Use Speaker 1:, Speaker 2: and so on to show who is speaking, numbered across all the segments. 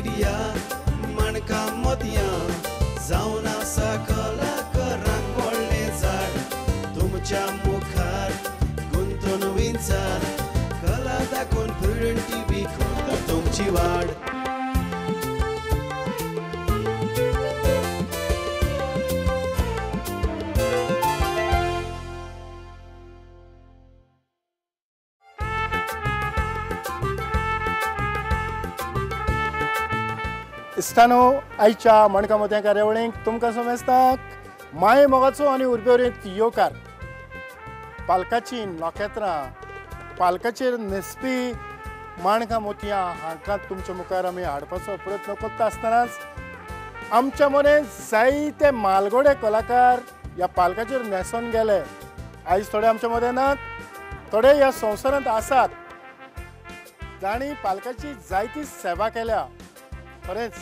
Speaker 1: Media माणकां मोतयां जावन आसा कलाकारांक व्हडलें झाड तुमच्या मुखार गुंतून विंचार कला दाखोवन प्रुडंट टीव्ही करता तुमची वाड.
Speaker 2: इश्टानो आयच्या माणकां मोतयां कार्यावळीक तुमकां समेस्तांक माये मोगाचो आनी उर्बेवरीत येवकार. पालकाची नखेत्रां पालकाचेर न्हेसपी माणकां मोतयां हांकां तुमच्या मुखार आमी हाडपाचो प्रयत्न करता आसतनाच आमच्या मदें जायते मालगोडे कलाकार ह्या पालकाचेर न्हेसोन गेले. आयज थोडे आमच्या मदें नात, थोडे ह्या संवसारांत आसात जांणी पालकाची जायती सेवा केल्या. खरेंच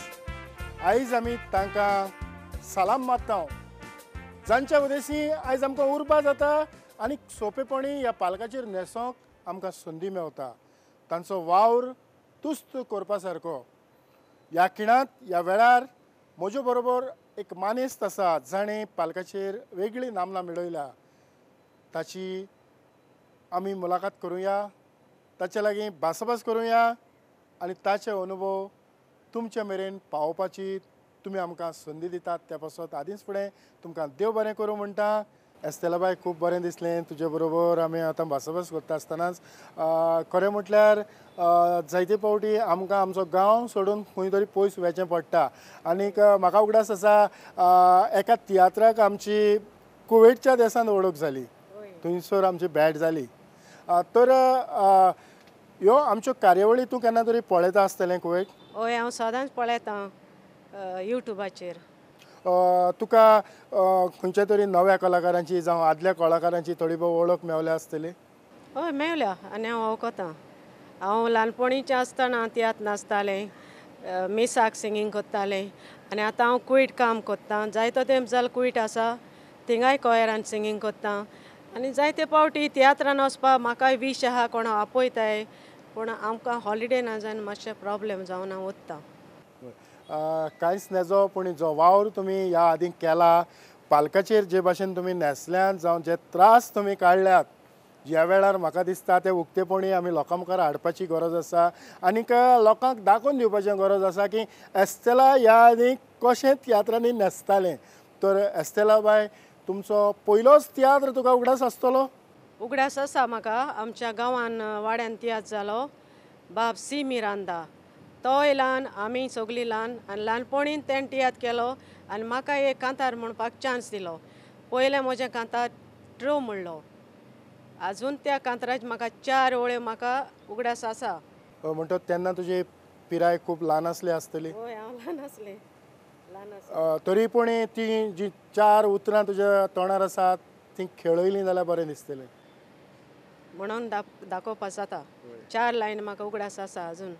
Speaker 2: आयज आमी तांकां सलाम मारता जांच्या उद्देशी आयज आमकां उर्बा जाता आनी सोंपेपणी ह्या पालकाचेर न्हेसोंक आमकां संदी मेवता. तांचो वावर तुस्त करपा सारको. ह्या खिणांत ह्या वेळार म्हजे बरोबर एक मानेस्त आसा जाणें पालकाचेर वेगळी नामना मेळयल्या. ताची आमी मुलाखत करुया, ताचे लागीं भासाभास करुया आनी ताचे अनुभव तुमचे मेरेन पावोवपाची तुमी आमकां संदी दितात. त्या पासत आदींच फुडें तुमकां देव बरें करूं म्हणटा. एस्तेलाबाय, खूब बरें दिसलें तुजे बरोबर आमी आतां भासाभास करता आसतनाच. खरें म्हटल्यार जायते फावटी आमकां आमचो गांव सोडून खंय तरी पयस वचचें पडटा आनीक म्हाका उगडास आसा एका तियात्राक आमची कुवेटच्या देशांत वळख जाली, थंयसर आमची भेट जाली. तर ह्यो आमच्यो कार्यावळी तूं केन्ना तरी पळयता आसतलें कुवेट?
Speaker 3: हय, हांव सदांच पळयतां युट्यूबाचेर.
Speaker 2: तुका खंयच्या तरी नव्या कलाकारांची जावं आदल्या कलाकारांची थोडी भोव वळख मेवल्या आसतली?
Speaker 3: हय, मेवल्या आनी हांव वळखतां. हांव ल्हानपणीचें आसतना तियात्र नाचतालें, मिसाक सिंगींग करतालें आनी आतां हांव कुवेट काम करतां. जायतो तेंप जालो कुवेट आसा, थिंगाय कॉयरान सिंगींग करतां आनी जायते फावटी तियात्रान वचपाक म्हाकाय वीश आहा, कोणा आपयताय, पूण आमकां हॉलिडे ना जावन मातशें प्रॉब्लेम जावन हांव वता.
Speaker 2: कांयच नेजो, पूण जो वावर तुमी ह्या आदीं केला पालकाचेर जे भाशेन तुमी न्हेसल्यात जावं जे त्रास तुमी काडल्यात ह्या वेळार म्हाका दिसता ते उक्तेपणी आमी लोकां मुखार हाडपाची गरज आसा आनीक लोकांक दाखोवन दिवपाची गरज आसा की एस्तेला ह्या आदीं कशें तियात्रांनी न्हेसतालें. तर एस्तेलाबाय, तुमचो पयलोच तियात्र तुका उगडास आसतलो?
Speaker 3: उगडास आसा म्हाका. आमच्या गांवान वाड्यान तियात्र जालो, बाब सी मिरांदा. तोय ल्हान, आमी सगळीं ल्हान आनी ल्हानपणीन तेणें तियात्र केलो आनी म्हाका एक कांतार म्हणपाक चान्स दिलो. पयलें म्हजें कांतार ट्रू म्हणलो. आजून त्या कांताराचे म्हाका चार ओळ्यो म्हाका उगडास आसा.
Speaker 2: म्हणटच तेन्ना तुजी पिराय खूब ल्हान आसली आसतली?
Speaker 3: हय, हांव ल्हान आसलें.
Speaker 2: तरी पूण ती जी चार उतरां तुज्या तोंडार आसात ती खेळयलीं जाल्यार बरें दिसतलें
Speaker 3: म्हणून दाखोवपा जाता. चार लायन म्हाका उगडास आसा अजून.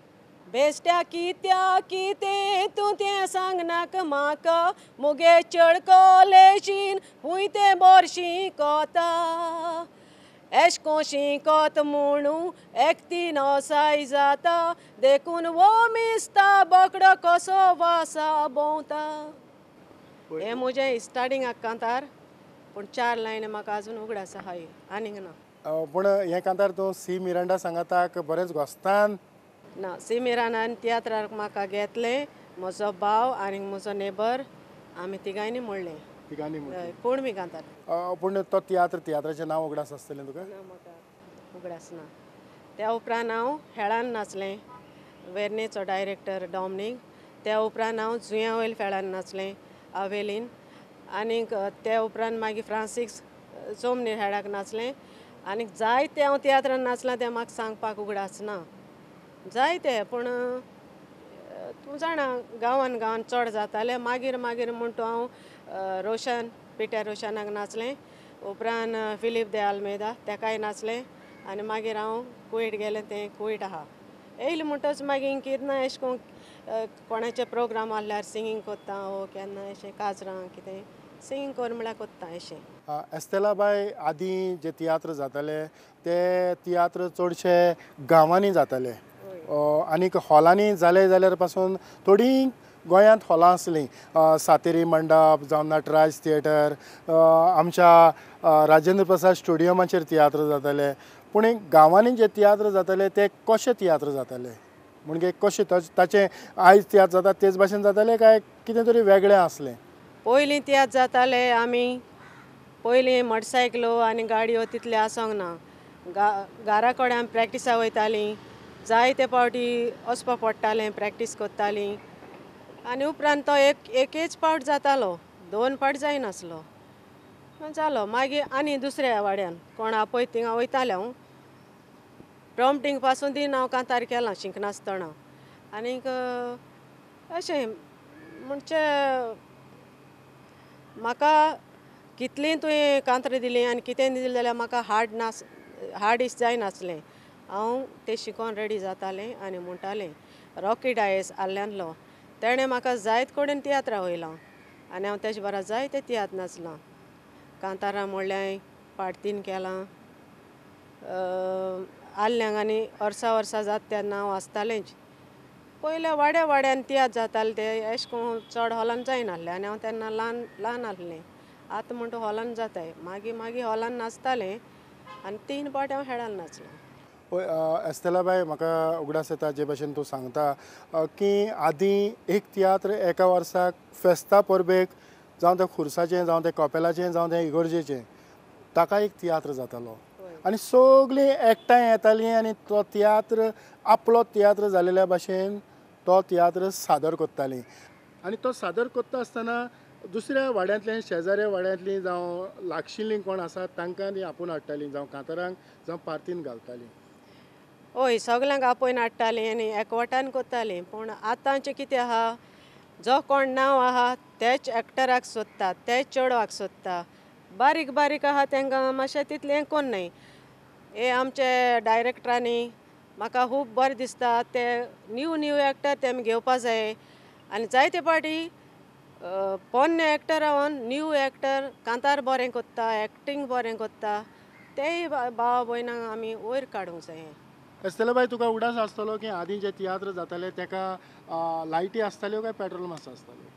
Speaker 3: बेश्ट्या कित्या कितें तूं तें सांगनाका म्हाका, मुगे चड कॉलेजीन खूंय तें बोरशी कोता, एश कोशी कोत म्हणू एकती नोसाय जाता, देखून वो मिसता बोकडो कसो वासा भोंवता. हें म्हजें स्टार्टिंगाक कांतार, पूण चार लायन म्हाका अजून उगडास आहाय, आनीक ना.
Speaker 2: पूण हें कांतार तूं सी मिरांडा सांगाताक बरेंच घोस्तान?
Speaker 3: ना, सी मिरांडान तियात्राक म्हाका घेतलें म्हजो भाव आनी म्हजो नेबर, आमी तिगांयनी म्हणलें.
Speaker 2: तिगांनी म्हणलें?
Speaker 3: कोण कांतार.
Speaker 2: पूण तो तियात्र, तियात्राचें नांव उगडास आसतलें तुका?
Speaker 3: ना, म्हाका उगडास ना. त्या उपरांत हांव हेळान नाचलें, वेर्नेचो डायरेक्टर डॉमनीक. त्या उपरांत हांव जुंया वयल फेळान नाचलें, आवेलीन. आनीक त्या उपरांत मागीर फ्रांसीस चोमनीर हेळाक नाचलें. आनीक जायते हांव तियात्रान नाचलां तें म्हाका सांगपाक उगडास ना, जायते. पूण तूं जाणा गांवान गांवान चड जातालें. मागीर मागीर म्हण तूं हांव रोशन पिटर रोशनाक नाचलें, उपरांत फिलीप दे आल्मेदा तेकाय नाचलें आनी मागीर हांव कुवेट गेलें, तें कुवेट आहा. येयलें म्हणटच मागीर कितें ना एशें कोन्न कोणाचे प्रोग्राम आहल्यार सिंगींग कोत्ता वो केन्ना अशें काजरां कितें सिंगींग कर म्हळ्यार कोत्ता अशें.
Speaker 2: एस्तेलाबाय, आदीं जे तियात्र जाताले ते तियात्र चडशे गांवांनी जाताले. आनीक हॉलांनी जाले जाल्यार पासून थोडीं गोंयांत हॉलां आसलीं, सातेरी मंडप जावं नटराज थिएटर, आमच्या राजेंद्र प्रसाद स्टुडियमाचेर तियात्र जाताले. पूण गांवांनी जे तियात्र जाताले ते कशे तियात्र जाताले, म्हणजे कशे ताचें आयज तियात्र जाता तेच भाशेन जाताले काय कितें तरी वेगळें आसलें?
Speaker 3: पयलीं तियात्र जाताले आमी पयलीं मोटरसायकलो आनी गाडयो तितल्यो आसोंक ना. घरा कडेन आमी प्रॅक्टिसा वयतालीं, जायते पावटी वचपा पडटालें, प्रॅक्टीस करतालीं आनी उपरांत तो एक एकेच पावट जातालो, दोन पावट जायनासलो जालो. मागीर आनी दुसऱ्या वाड्यान कोण आपय थिंगा वयतालें हांव, प्रॉम्पटींग पासून दिन हांव कांतार केलां शिकनासतना. आनीक अशें म्हणजे म्हाका कितलीं तुवें कांतरां दिलीं आनी कितें दिलें जाल्यार म्हाका हार्ड नास हार्ड is जायनासलें. हांव तें शिकोन रेडी जातालें आनी म्हणटालें. रॉकी डायस आल्ल्यांतलो तेणें म्हाका जायत कडेन तियात्रां वयलां आनी हांव तेजे बरा जायते तियात्र नाचलां. कांतारां म्हणल्यार पार्टीन केलां आल्ल्यांक आनी वर्सा वर्सा जाता तेन्ना हांव आसतालेंच. पयल्या वाड्या वाड्यान तियात्र जाताले ते एश कोन चड हॉलान जायनासले आनी हांव तेन्ना ल्हान ल्हान आसलें. आतां म्हणटा हॉलान जाताय, मागीर मागीर हॉलान नाचतालें आनी 3 पावटी हांव हेळान नाचलां.
Speaker 2: पळय एस्तेलाबाय, म्हाका उगडास येता जे भाशेन तूं सांगता की आदीं एक तियात्र एका वर्साक फेस्ता परबेक जावं तें खुर्साचें, जावं तें कपेलाचें, जावं तें इगर्जेचें, ताका एक तियात्र जातालो आनी सगळीं एकठांय येतालीं आनी तो तियात्र आपलो तियात्र जालेल्या भाशेन तो तियात्र सादर करतालीं. आनी तो सादर करता आसतना दुसऱ्या वाड्यांतल्यान, शेजाऱ्या वाड्यांतलीं जावं लागशिल्लीं कोण आसा तांकां ती आपोवन हाडटालीं, जावं कांतारांक जावं पार्तीन घालतालीं.
Speaker 3: हय, सगल्यांक आपोवन हाडटालीं आनी एकवटान करतालीं. पूण आतांचें कितें आहा, जो कोण नांव आहा तेच एक्टराक सोदता, तेच चेडवाक सोदता. बारीक बारीक आहा तांकां मातशें तितलें कोण न्हय. हे आमचे डायरेक्टरांनी म्हाका खूब बरें दिसता ते न्यू न्यू एक्टर तेमी घेवपा जाय आनी जायते पाटी पोन्ने एक्टर हांव न्यू एक्टर कांतार बरें कोत्ता, एक्टींग बरें कोत्ता, तेय भावा भयणांक आमी वयर काडूंक जाय.
Speaker 2: एस्तेलाबाय, तुका उगडास आसतलो की आदीं जे तियात्र जाताले ताका लायटी आसताल्यो काय पेट्रोल मास आसताल्यो?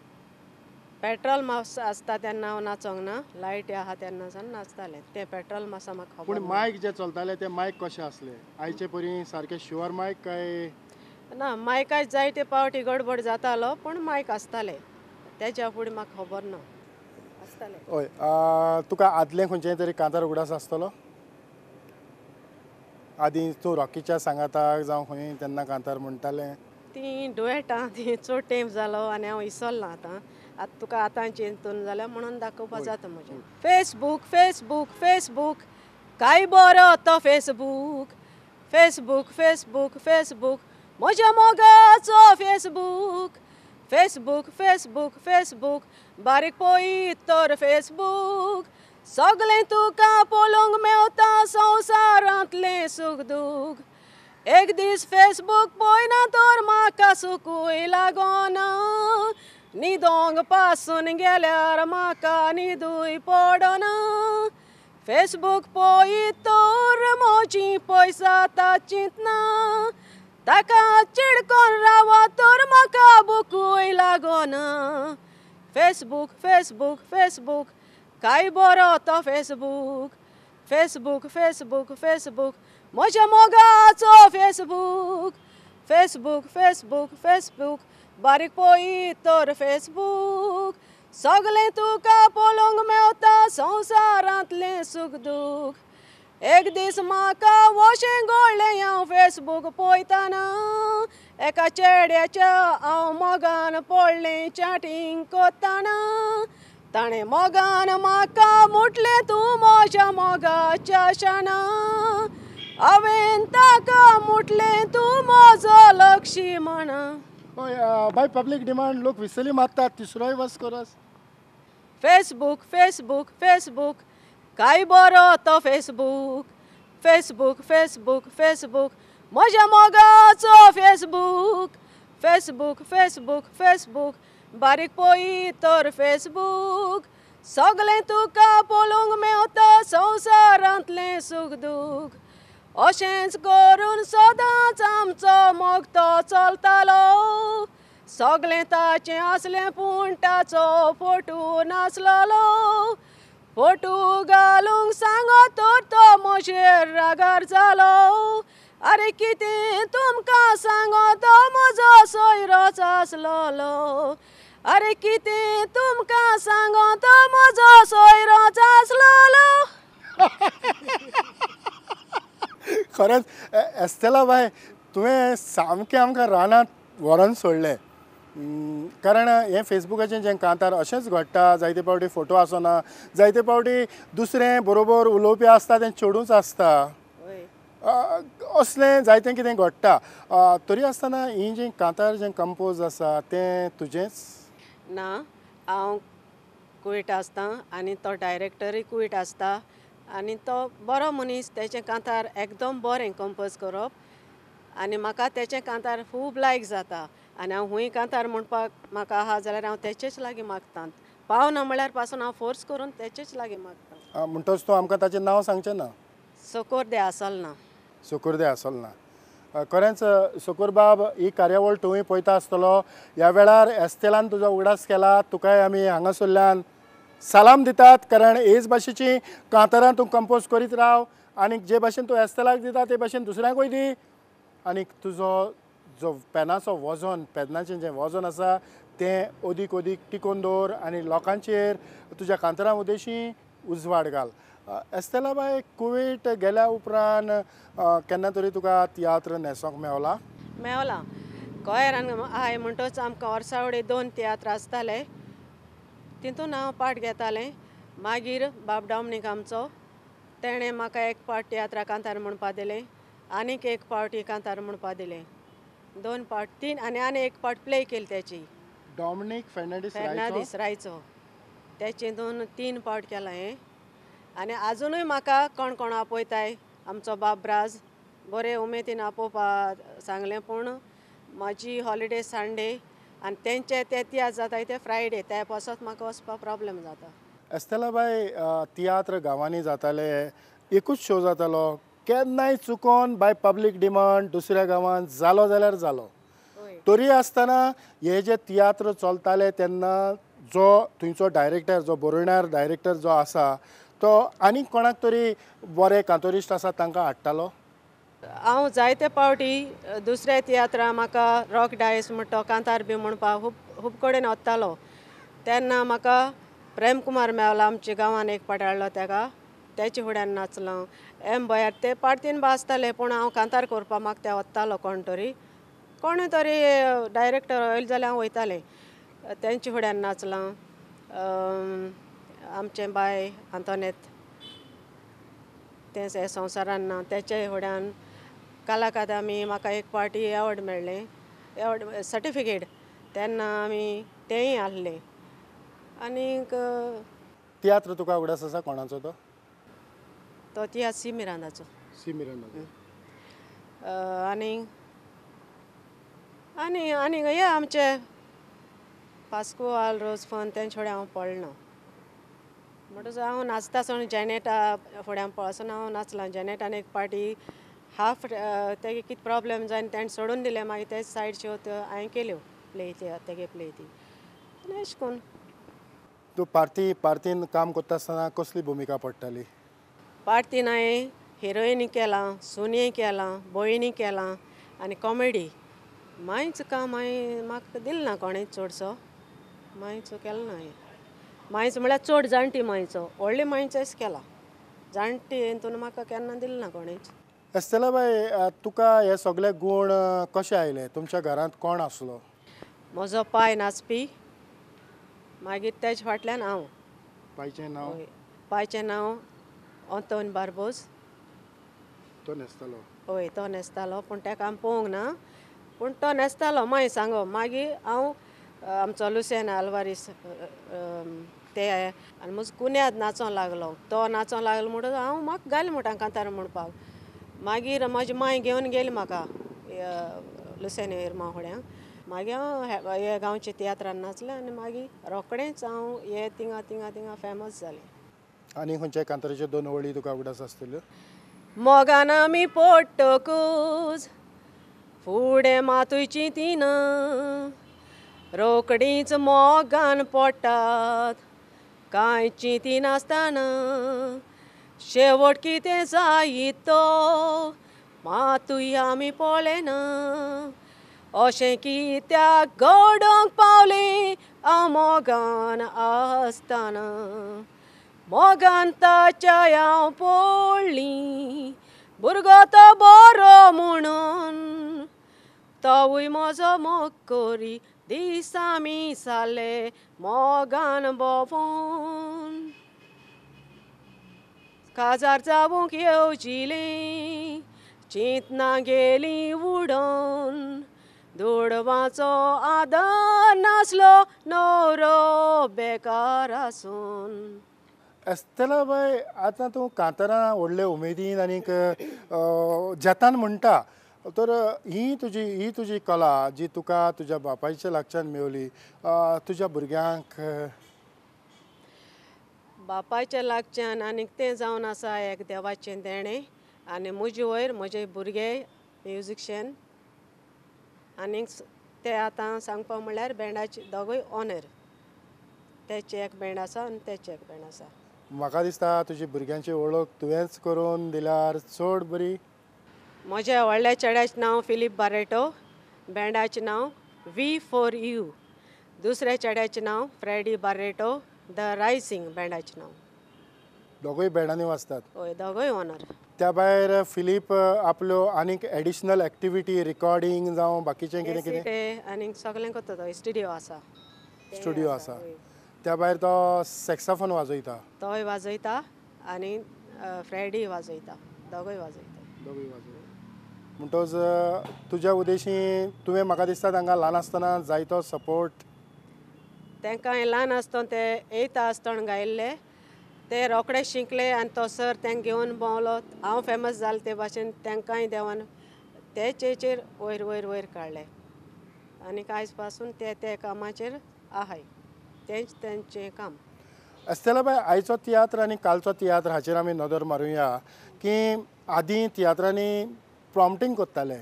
Speaker 3: पेट्रोल मास आसता तेन्ना हांव नाचोंक ना, लायटी आहा तेन्ना सावन नाचतालें तें पेट्रोल मासा म्हाका खबर.
Speaker 2: पूण मायक जे चलताले ते मायक कशे आसले? आयचे परी सारके शुअर मायक काय
Speaker 3: ना? मायकाय जायते पावटी गडबड जातालो पूण मायक आसताले, तेज्या फुडें म्हाका खबर ना आसताले.
Speaker 2: हय, तुका आदलें खंयचें तरी कांतार उगडास आसतलो? आदीं तूं रॉकीच्या सांगाताक जावं खंय तेन्ना कांतार म्हणटालें?
Speaker 3: तीं डुएटां तीं चड तेंप जालो आनी हांव विसरलां आतां. आतां तुका आतांचें हितून जाल्यार म्हणून दाखोवपा जाता म्हजें. फेसबूक फेसबूक फेसबूक काय बरो तो फेसबूक, फेसबूक फेसबूक फेसबूक म्हज्या मोगाचो फेसबूक, फेसबूक फेसबूक फेसबूक बारीक पळयत तर फेसबूक सगळें तुका पळोवंक मेवता संवसारांतलें सूख दूख. एक दीस फेसबूक पळयना तर म्हाका सुकूय लागना, न्हिदोंक पासून गेल्यार म्हाका न्हिदूय पडना. फेसबूक पळयत तर म्हजी पयसा चिंतना, ताका चिडकोन रावत तर म्हाका बुकूय लागना. फेसबूक फेसबूक फेसबूक काय बरो तो फेसबूक, फेसबूक फेसबूक फेसबूक म्हज्या मोगाचो फेसबूक, फेसबूक फेसबूक फेसबूक बारीक पळयत तर फेसबूक सगळें तुका पळोवंक मेवता संवसारांतलें सूख दूख. एक दीस म्हाका वशें गोळ्ळें हांव फेसबूक पळयतना, एका चेड्याच्या हांव मोगान पडलें चॅटींग करतना. ताणें मोगान म्हाका म्हटलें तूं म्हज्या मोगाच्या शाणा, हांवें ताका म्हटलें तूं म्हजो लक्ष्मणा.
Speaker 2: हय बाय, पब्लीक डिमांड, लोक विसली मारतात, तिसरोय वस करस.
Speaker 3: फेसबूक फेसबूक फेसबूक काय बरो तो फेसबूक, फेसबूक फेसबूक फेसबूक म्हज्या मोगाचो फेसबूक, फेसबूक फेसबूक फेसबूक बारीक पळयत तर फेसबूक सगळें तुका पळोवंक मेवता संवसारांतलें सूख दूख. अशेंच करून सदांच आमचो मोग तो चलतालो सगळें ताचें आसलें पूण ताचो फोटू नासलोलो फोटू घालूंक सांगो तर तो म्हजेर रागार जालो अरे कितें तुमकां सांगो तो म्हजो सोयरोच आसलोलो अरे कितें तुमकां सांगो तो म्हजो सोयरोच आसलोलो.
Speaker 2: खरेंच एस्तेला बाय तुवें सामकें आमकां रानांत व्हरोन सोडलें. कारण हें फेसबुकाचें जें कांतार अशेंच घडटा, जायते फावटी फोटो आसना, जायते फावटी दुसरें बरोबर उलोवपी आसता तें चेडूंच आसता, असलें जायतें कितें घडटा. तरी आसतना ही जें कांतार जें कंपोज आसा तें तुजेंच
Speaker 3: ना? हांव कुवेट आसता आनी तो डायरेक्टरूय कुवेट आसता आनी तो बरो मनीस, तेचें कांतार एकदम बरें कंपोज करप आनी म्हाका तेचें कांतार खूब लायक जाता आनी हांव खूंय कांतार म्हणपाक म्हाका आहा जाल्यार हांव तेचेच लागीं मागता, पावना म्हळ्यार पासून हांव फोर्स करून तेचेच लागीं मागता.
Speaker 2: म्हणटच तूं आमकां ताचें नांव सांगचें ना?
Speaker 3: सोकोर दे आसल ना.
Speaker 2: सोकोर दे आसल ना. खरेंच सोकोर बाब ही कार्यावळ तुवें पळयता आसतलो, ह्या वेळार एस्तेलान तुजो उगडास केला, तुकाय आमी हांगासरल्यान सलाम दितात, कारण हेच भाशेची कांतारां तूं कंपोज करीत राव आनी जे भाशेन तूं एस्तेलाक दिता ते भाशेन दुसऱ्यांकूय दी आनी तुजो जो पेनाचो वजन, पेनाचें जें वजन आसा तें अदीक अदीक टिकोवन दवर आनी लोकांचेर तुज्या कांतारां उद्देशी उजवाड घाल. एस्तेला बाय, कुवेट गेल्या उपरांत केन्ना तरी तुका तियात्र न्हेसोंक मेवला?
Speaker 3: मेवला. गोंयान आहाय म्हणटच आमकां वर्सावडे 2 तियात्र आसताले, तितून हांव पार्ट घेतालें. मागीर बाब डॉमनीक आमचो तेणें म्हाका एक पावट तियात्रा कांतार म्हणपा दिलें, आनीक एक पावटी कांतार म्हणपा दिलें, 2 पावट 3 आनी आनी एक पावट प्ले केली तेची.
Speaker 2: डॉमनीक फेर्नांडीस
Speaker 3: फेर्नांडीस रायचो तेचे 2-3 पावट केला हें. आनी आजुनूय म्हाका कोण कोण आपयताय, आमचो बाब ब्राज बरे उमेदीन आपोवपा सांगलें, पूण म्हाजी हॉलिडे संडे आनी तेंचे ते तियात्र जाताय ते फ्रायडे, त्या पासत म्हाका वचपाक प्रोब्लेम जाता.
Speaker 2: एस्तेला बाय, तियात्र गांवांनी जाताले, एकूच शो जातालो, केन्नाय चुकोन बाय पब्लीक डिमांड दुसऱ्या गांवांत जालो जाल्यार जालो, तरी आसतना हे जे तियात्र चलताले तेन्ना जो थंयचो डायरेक्टर, जो बरोवणार डायरेक्टर जो आसा तो आनीक कोणाक तरी बरे कांतोरिस्ट आसा तांकां हाडटालो?
Speaker 3: हांव जायते पावटी दुसऱ्या तियात्रा म्हाका रॉक डायस म्हणटा कांतार बी म्हणपाक खूब खूब कडेन वतालो. तेन्ना म्हाका प्रेम कुमार मेवला आमच्या गांवान एक पाट हाडलो, तेका तेचे फुड्यान नाचलो. एम बयार ते पार्टीन आसताले, पूण हांव कांतार करपाक म्हाका ते वतालो कोण तरी, कोणूय तरी डायरेक्टर oil जाल्यार हांव वयतालें, तेंचे फुड्यान नाचलां. आमचें बाय आंतोनेत तें हे संवसारान ना, तेचे फुड्यान कलाकार आमी म्हाका एक पार्टी एवॉर्ड मेळ्ळें, एवॉर्ड सर्टिफिकेट, तेन्ना आमी तेंय आहलें. आनीक
Speaker 2: तियात्र तुका उगडास आसा कोणाचो तो?
Speaker 3: तो तियात्र सी मिरांदाचो.
Speaker 2: सी मिरांदाचो.
Speaker 3: आनी आनी आनी हे आमचे पास्कुआल रोजफन तेंचे फुडें हांव पळना, म्हणटच हांव नाचता आसतना जेनेटा फुड्यान पळसून हांव नाचलां. जेनेटान एक पार्टी हाफ तेगे कितें प्रोब्लेम जावन तेणें सोडून दिलें, मागीर ते सायड शो हांवें केल्यो प्ले ती तेगे प्ले ती आनी अशें करून.
Speaker 2: तूं पार्ती पार्तीन काम करता आसतना कसली भुमिका पडटाली?
Speaker 3: पार्तीन हांवें हिरोइनी केलां, सुनी केलां, भयणी केलां आनी कॉमेडी. मांयचो काम हांवें म्हाका दिलें ना कोणें चडसो, मांयचो केलो ना हांवें. मांयचो म्हळ्यार चड जाणटी मांयचो, व्हडली मांयचोच केला, जाणटी हितून म्हाका केन्ना दिलें ना कोणेंच.
Speaker 2: एस्तेला बाय, तुका हे सगळे गूण कशे आयले? तुमच्या घरांत कोण आसलो?
Speaker 3: म्हजो पाय नाचपी, मागीर तेज फाटल्यान हांव.
Speaker 2: पायचें नांव?
Speaker 3: पायचें नांव अंतोन बार्बोज.
Speaker 2: तो न्हेसतालो?
Speaker 3: हय, तो न्हेसतालो, पूण तेका आमी पळोवंक ना, पूण तो न्हेसतालो मागीर सांगो. मागीर हांव आमचो लुसेन आल्वारीस ते आनी म्हजो कुन्याद नाचोंक लागलो, तो नाचोंक लागलो म्हणटच हांव म्हाका घालें म्हणटा कांतार म्हणपाक. मागीर म्हजी मांय घेवन गेली म्हाका लुसेन इर्मा फुड्यांक. मागीर हांव हे गांवच्या तियात्रान नाचलें आनी मागीर रोखडेंच हांव हे थिंगा थिंगा थिंगा फेमस जालें.
Speaker 2: आनी खंयच्या कांताराच्यो 2 वळी तुका उगडास आसतल्यो?
Speaker 3: मोगान आमी पडटकूच फुडें मातूय चिंतिना रोकडीच मोगान पडटात कांय चिंतिनासतना शेवट कितें जायत तो मातूय आमी पळयना अशें कित्याक घडोवंक पावलें हांव मोगान आसतना मोगान ताच्या हांव पडली भुरगो तो बरो म्हणून तोवूय म्हजो मोग करी दीस आमी साले मोगान भोंवून काजार जावंक येवजिलें चिंतना गेली उडोवन दुडवाचो आदार नासलो न्हवरो बेकार आसून.
Speaker 2: एस्तेला बाय आतां तूं कांतारां व्हडले उमेदीन आनीक जेतान म्हणटा तर ही तुजी कला जी तुका तुज्या बापायच्या लागच्यान मेवली तुज्या भुरग्यांक
Speaker 3: बापायच्या लागच्यान आनीक तें जावन आसा एक देवाचें देणें आनी म्हजे वयर म्हजे भुरगे म्युजिशियन आनीक ते आतां सांगपा म्हणल्यार बँडाचे दोगूय ऑनर तेचें एक बँड आसा आनी तेचें एक बँड आसा.
Speaker 2: म्हाका दिसता तुजी भुरग्यांची वळख तुवेंच करून दिल्यार चड बरी.
Speaker 3: म्हज्या व्हडल्या चेड्याचें नांव फिलीप बारेटो बँडाचें नांव V4U दुसऱ्या चेड्याचें नांव फ्रेडी बारेटो the rising बँडाचें नांव.
Speaker 2: दोगूय बँडांनी वाजतात.
Speaker 3: हय दोगूय ऑनर.
Speaker 2: त्या भायर फिलीप आपल्यो आनीक एडिशनल एक्टिविटी रिकॉर्डिंग जावं बाकीचें कितें कितें
Speaker 3: आनीक सगळें करता तो स्टुडियो आसा.
Speaker 2: स्टुडियो आसा. त्या भायर तो सॅक्साफोन वाजयता.
Speaker 3: तोय वाजयता आनी फ्रेडी वाजयता दोगूय वाजयता.
Speaker 2: दोगूय वाजयता म्हणटच तुज्या उद्देशी तुवें म्हाका दिसता तांकां ल्हान आसतना जायतो सपोर्ट.
Speaker 3: तांकां ल्हान आसतना ते एथ आसतना गायिल्ले ते रोखडे शिकले आनी तो सर तांकां घेवन भोंवलो हांव फेमस जालें ते भाशेन तांकांय देवान तेचेर वयर वयर वयर काडले आनी आयज पासून ते ते कामाचेर आहाय तेंच तेंचें काम.
Speaker 2: एस्तेला बाय आयचो तियात्र आनी कालचो तियात्र हाचेर आमी नदर मारुया की आदीं तियात्रांनी प्रॉम्पटींग करताले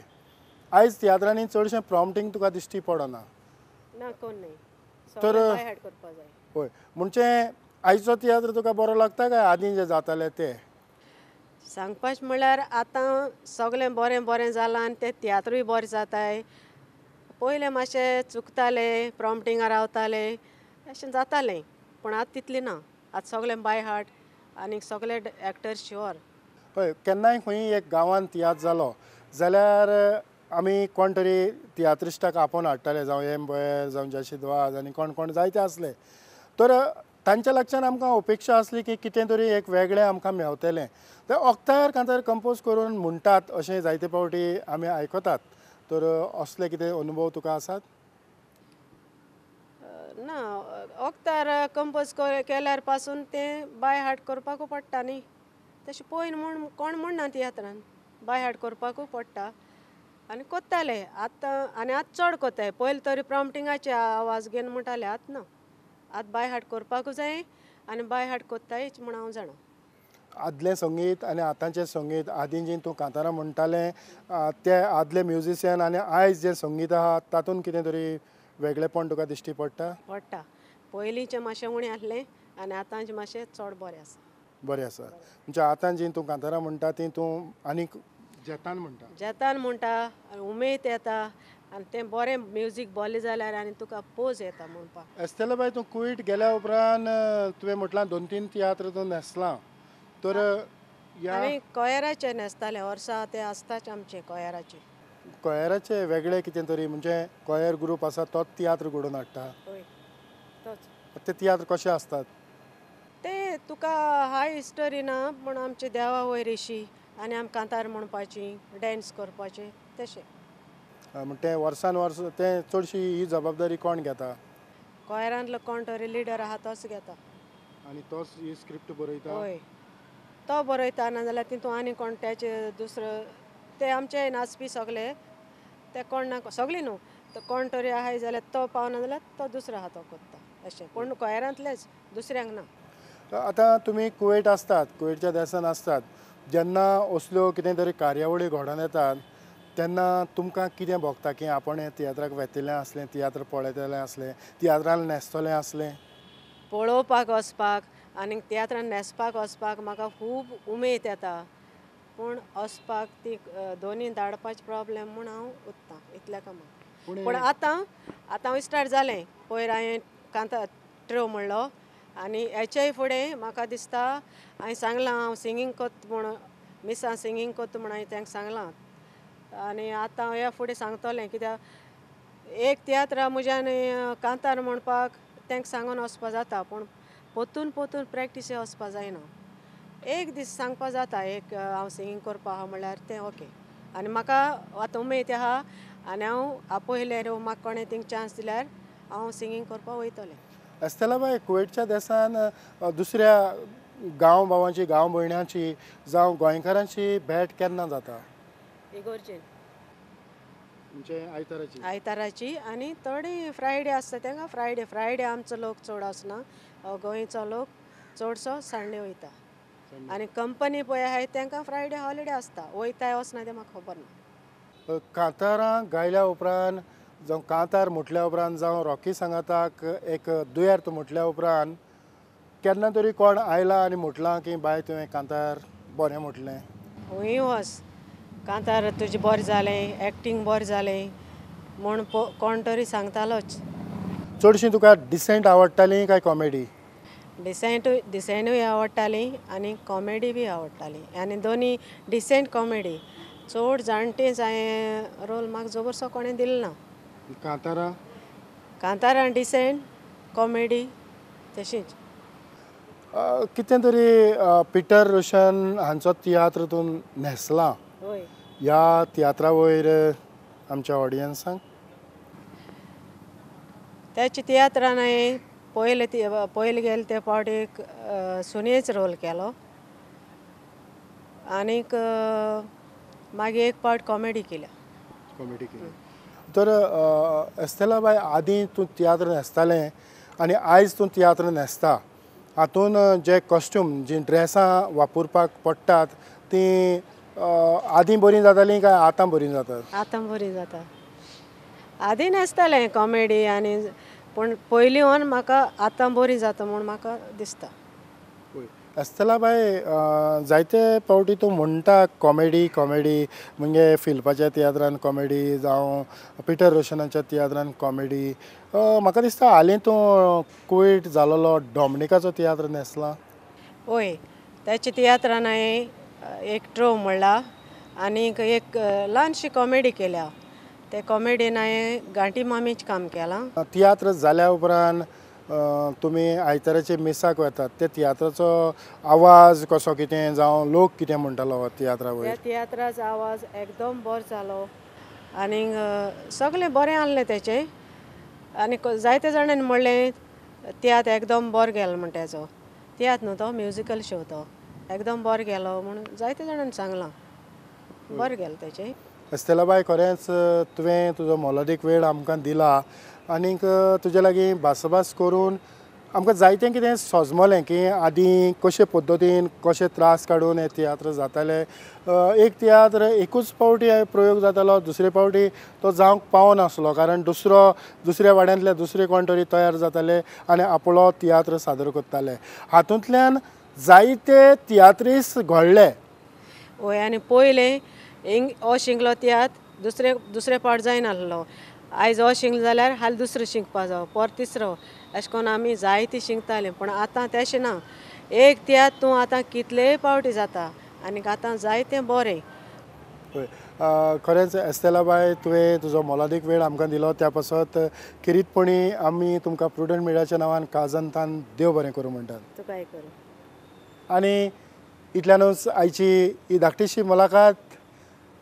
Speaker 2: आयज तियात्रांनी चडशें प्रॉम्पटींग तुका दिश्टी पडना.
Speaker 3: ना कोण न्ही
Speaker 2: तर हय म्हणजे आयचो तियात्र तुका बरो लागता काय आदीं जे जाताले ते?
Speaker 3: सांगपाचें म्हणल्यार आतां सगळें बरें बरें जालां आनी ते तियात्रूय बरें जाताय. पयलें मातशें चुकताले प्रॉम्पटिंगा रावताले अशें जातालें पूण आतां तितलें ना आतां सगळें बाय हार्ट आनी सगळे एक्टर शुअर.
Speaker 2: हय केन्नाय खंय एक गांवांत तियात्र जालो जाल्यार आमी कोण तरी तियात्रिस्टाक आपोवन हाडटाले जावं एम बोयर जावं जाशीद वाज आनी कोण कोण जायते आसले तर तांच्या लागच्यान आमकां अपेक्षा आसली की कितें तरी एक वेगळें आमकां मेवतलें. ते ओक्तार कांतार कंपोज करून म्हणटात अशें जायते फावटी आमी आयकतात तर असले कितें अनुभव तुका आसात?
Speaker 3: ना ओक्तार कंपोज केल्यार पासून तें बाय हार्ट करपाकू पडटा न्ही तशें पळयन म्हूण कोण म्हणना तियात्रान बाय हार्ट करपाकूय पडटा आनी कोत्ताले आतां आनी आतां चड कोत्ताय पयलीं तरी प्रॉम्पटिंगाचे आवाज घेवन म्हणटाले आतां ना आतां बाय हार्ट करपाकूय जाय आनी बाय हार्ट कोत्ताय म्हूण हांव जाणा.
Speaker 2: आदलें संगीत आनी आतांचें संगीत आदीं जीं तूं कांतारां म्हणटालें ते आदले म्युजिशियन आनी आयज जें संगीत आहा तातूंत कितें तरी वेगळेपण तुका दिश्टी पडटा?
Speaker 3: पडटा पयलींचें मातशें उणें आसलें आनी आतांचें मातशें चड बरें आसा.
Speaker 2: बरें आसा म्हणजे आतां जीं तूं कांतारां म्हणटा तीं तूं आनीक जेतान म्हणटा?
Speaker 3: जेतान म्हणटा उमेद येता आनी तें बरें म्युजीक बोलें जाल्यार आनी तुका पोज येता म्हणपाक.
Speaker 2: एस्तेला बाय तूं कुवेट गेल्या उपरांत तुवें म्हटलां 2-3 तियात्र तूं न्हेसलां तर
Speaker 3: आमी कोयराचे न्हेसताले वर्सा ते आसताच आमचे कोयराचे.
Speaker 2: कोयराचे वेगळे कितें तरी म्हणजे कोयर ग्रूप आसा तोच तियात्र घडोवन हाडटा?
Speaker 3: हय तोच.
Speaker 2: ते तियात्र कशे आसतात?
Speaker 3: ते तुका हाय हिस्टोरी ना पूण आमचे देवा वयर अशी आनी आमकां कांतार म्हणपाची डान्स करपाचे तशें.
Speaker 2: ते वर्सान वर्स ते चडशी ही जबाबदारी कोण घेता?
Speaker 3: कोयरांतलो कोण तरी लिडर आहा तोच घेता
Speaker 2: आनी तोच ही स्क्रिप्ट बरयता?
Speaker 3: हय तो बरयता ना जाल्यार तितून आनी कोण तेचे दुसरो ते आमचे नाचपी सगळे ते कोण ना सगळे न्हू तो कोण तरी आहाय जाल्यार तो पावना जाल्यार तो दुसरो आहा तो करता अशें पूण कोयरांतलेच दुसऱ्यांक ना.
Speaker 2: आतां तुमी कुवेट आसतात कुवेटच्या देसान आसतात जेन्ना असल्यो कितें तरी कार्यावळी घडोवन येतात तेन्ना तुमकां कितें भोगता की आपण हे तियात्राक वेतलें आसलें, तियात्र पळयतलें आसलें, तियात्रान न्हेसतलें आसलें?
Speaker 3: पळोवपाक वचपाक आनी तियात्रान न्हेसपाक वचपाक म्हाका खूब उमेद येता, पूण वचपाक ती दोनी धाडपाचे प्रॉब्लेम म्हूण हांव उत्तां इतल्या कामाक. पूण आतां आतां स्टार्ट जालें. पयर हांवें कांता ट्रो म्हणलो आनी हेच्याय फुडें म्हाका दिसता हांवें सांगलां हांव सिंगींग कोत्ता म्हूण, मिसां सिंगींग कोत्ता म्हूण हांवें तांकां सांगलां आनी आतां ह्या फुडें सांगतलें कित्याक एक तियात्र म्हज्यान कांतार म्हणपाक तांकां सांगून वचपा जाता, पूण पोतून पोतून प्रॅक्टीस वचपा जायना. एक दीस सांगपा जाता एक हांव सिंगींग करपा आहा म्हणल्यार तें ओके. आनी म्हाका आतां उमेद आहा आनी हांव आपयल्यार म्हाका कोणें थिंग चान्स दिल्यार हांव सिंगींग करपाक वयतलें.
Speaker 2: एस्तेला बाय, कुवेटच्या देसान दुसऱ्या गांव भावांची, गांव भयणांची जावं गोंयकारांची भेट केन्ना जाता?
Speaker 3: इगोर्जेन
Speaker 2: म्हणजे आयताराची.
Speaker 3: आयताराची आनी थोडी फ्रायडे आसता तांकां. फ्रायडे फ्रायडे आमचो लोक चड आसना, गोंयचो लोक चडसो संडे वयता आनी कंपनी पळय आहाय तांकां फ्रायडे हॉलिडे आसता. वयताय वचना तें म्हाका खबर ना.
Speaker 2: कांतारां गायल्या उपरांत जावं कांतार म्हटल्या उपरांत जावं रॉकी सांगाताक एक दुयेर्त म्हटल्या उपरांत केन्ना तरी कोण आयला आनी म्हटलां की बाय तुवें कांतार बरें म्हटलें?
Speaker 3: खंय वच कांतार तुजें बरें जालें, एक्टींग बरें जालें म्हूण कोण तरी सांगतालोच.
Speaker 2: चडशीं तुका डिसेंट आवडटाली काय कॉमेडी?
Speaker 3: डिसेंटूय डिसेंटूय आवडटाली आनी कॉमेडी बी आवडटाली आनी दोनी डिसेंट कॉमेडी. चड जाणटेच हांवें रोल म्हाका जबरसो कोणें दिलो ना.
Speaker 2: कांतारां?
Speaker 3: कांतारां डिसेंट कॉमेडी तशीच.
Speaker 2: कितें तरी पिटर रोशन हांचो तियात्र तूं न्हेसला, ह्या तियात्रा वयर आमच्या ऑडियन्सांक?
Speaker 3: त्याच्या तियात्रान हांवें पयले पयले गेले ते फावट एक सुनेच रोल केलो आनीक मागीर एक पावट कॉमेडी केल्या.
Speaker 2: कॉमेडी केली. तर एस्तेला बाय, आदीं तूं तियात्र न्हेसतालें आनी आयज तूं तियात्र न्हेसता, हातून जे कॉस्ट्यूम जी ड्रेसां वापरपाक पडटात तीं आदीं बरीं जातालीं काय आतां बरीं जातात?
Speaker 3: आतां बरीं जाता. आदीं नासतालें कॉमेडी आनी पूण पयलीं वोन म्हाका आतां बरीं जाता म्हूण म्हाका दिसता.
Speaker 2: एस्तेला बाय, जायते फावटी तूं म्हणटा कॉमेडी कॉमेडी म्हणजे फिल्पाच्या तियात्रान कॉमेडी जावं पिटर रोशनाच्या तियात्रान कॉमेडी, म्हाका दिसता हालीं तूं कुवेट जालोलो डॉमिनिकाचो तियात्र न्हेसला?
Speaker 3: हय, त्याच्या तियात्रान हांवें एक ट्रो म्हणला आनीक एक ल्हानशी कॉमेडी केल्या. ते कॉमेडीन हांवें गांठी मामीच काम केलां.
Speaker 2: तियात्र जाल्या उपरांत तुमी आयताराचे मिसाक वतात, ते तियात्राचो आवाज कसो कितें जावं लोक कितें म्हणटालो तियात्रा वयर?
Speaker 3: त्या तियात्राचो आवाज एकदम बरो जालो आनीक सगळें बरें आहलें तेचें आनी जायते जाणांनी म्हणलें तियात्र एकदम बरो गेलो म्हण. तेचो तियात्र न्हू तो म्युजिकल शो, तो एकदम बरो गेलो म्हूण जायते जाणांनी सांगलां, बरें गेलें तेचें.
Speaker 2: एस्तेला बाय, खरेंच तुवें तुजो मोलादीक वेळ आमकां दिला आनीक तुजे लागीं भासाभास करून आमकां जायतें कितें सोजमलें की आदीं कशे पद्दतीन कशे त्रास काडून हे तियात्र जाताले. एक तियात्र एकूच फावटी प्रयोग जातालो, दुसरे फावटी तो जावंक पावनासलो कारण दुसरो दुसऱ्या वाड्यांतले दुसरे कोण तरी तयार जाताले आनी आपलो तियात्र सादर करताले. हातूंतल्यान जायते तियात्रीस घडले.
Speaker 3: हय, आनी पयलें हिंग हो शिंकलो तियात्र दुसरे दुसरे पावट जायनासलो. आयज हो शिंकलो जाल्यार हाल दुसरो शिंकपा जावो, पर तिसरो, अशें करून आमी जायती शिंकतालीं. पूण आतां तशें ना, एक तियात्र तूं आतां कितलेय पावटी जाता आनी आतां जायतें बरें.
Speaker 2: हय, खरेंच एस्तेला बाय, तुवें तुजो मोलादीक वेळ आमकां दिलो त्या पासत खेरीतपणी आमी तुमकां प्रुडंट मिडियाच्या नांवान काळजांतान देव बरें करूं म्हणटात.
Speaker 3: तुकाय करूं.
Speaker 2: आनी इतल्यानूच आयची ही धाकटीशी मुलाखत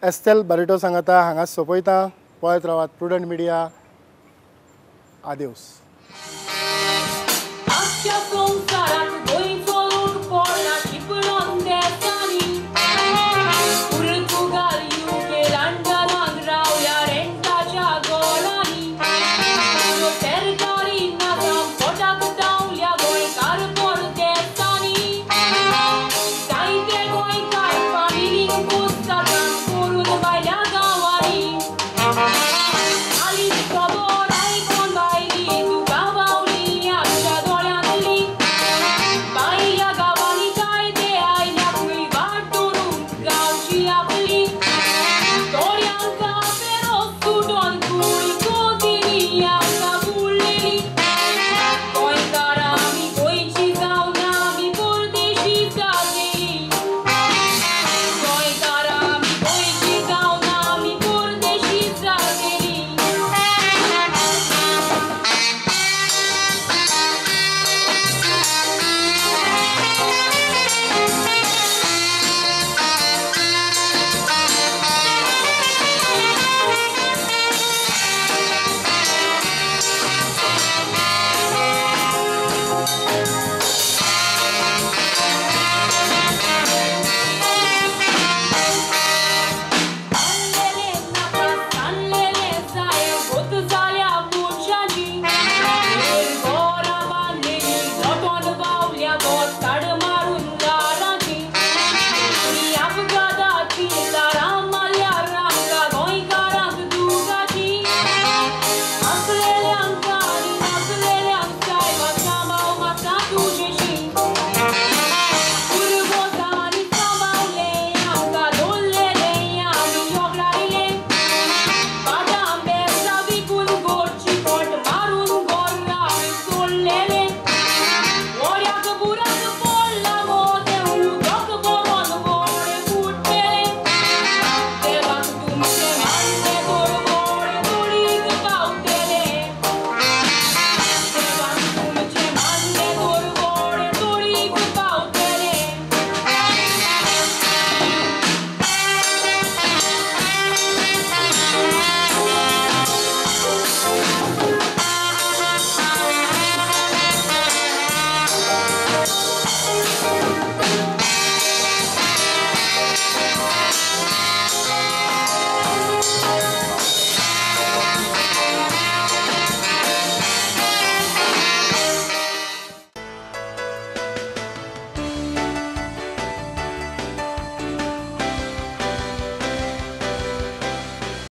Speaker 2: एस्तेल बारिटो सांगाता हांगा सोंपयता. पळयत रावात प्रुडंट मिडिया. आदेवस.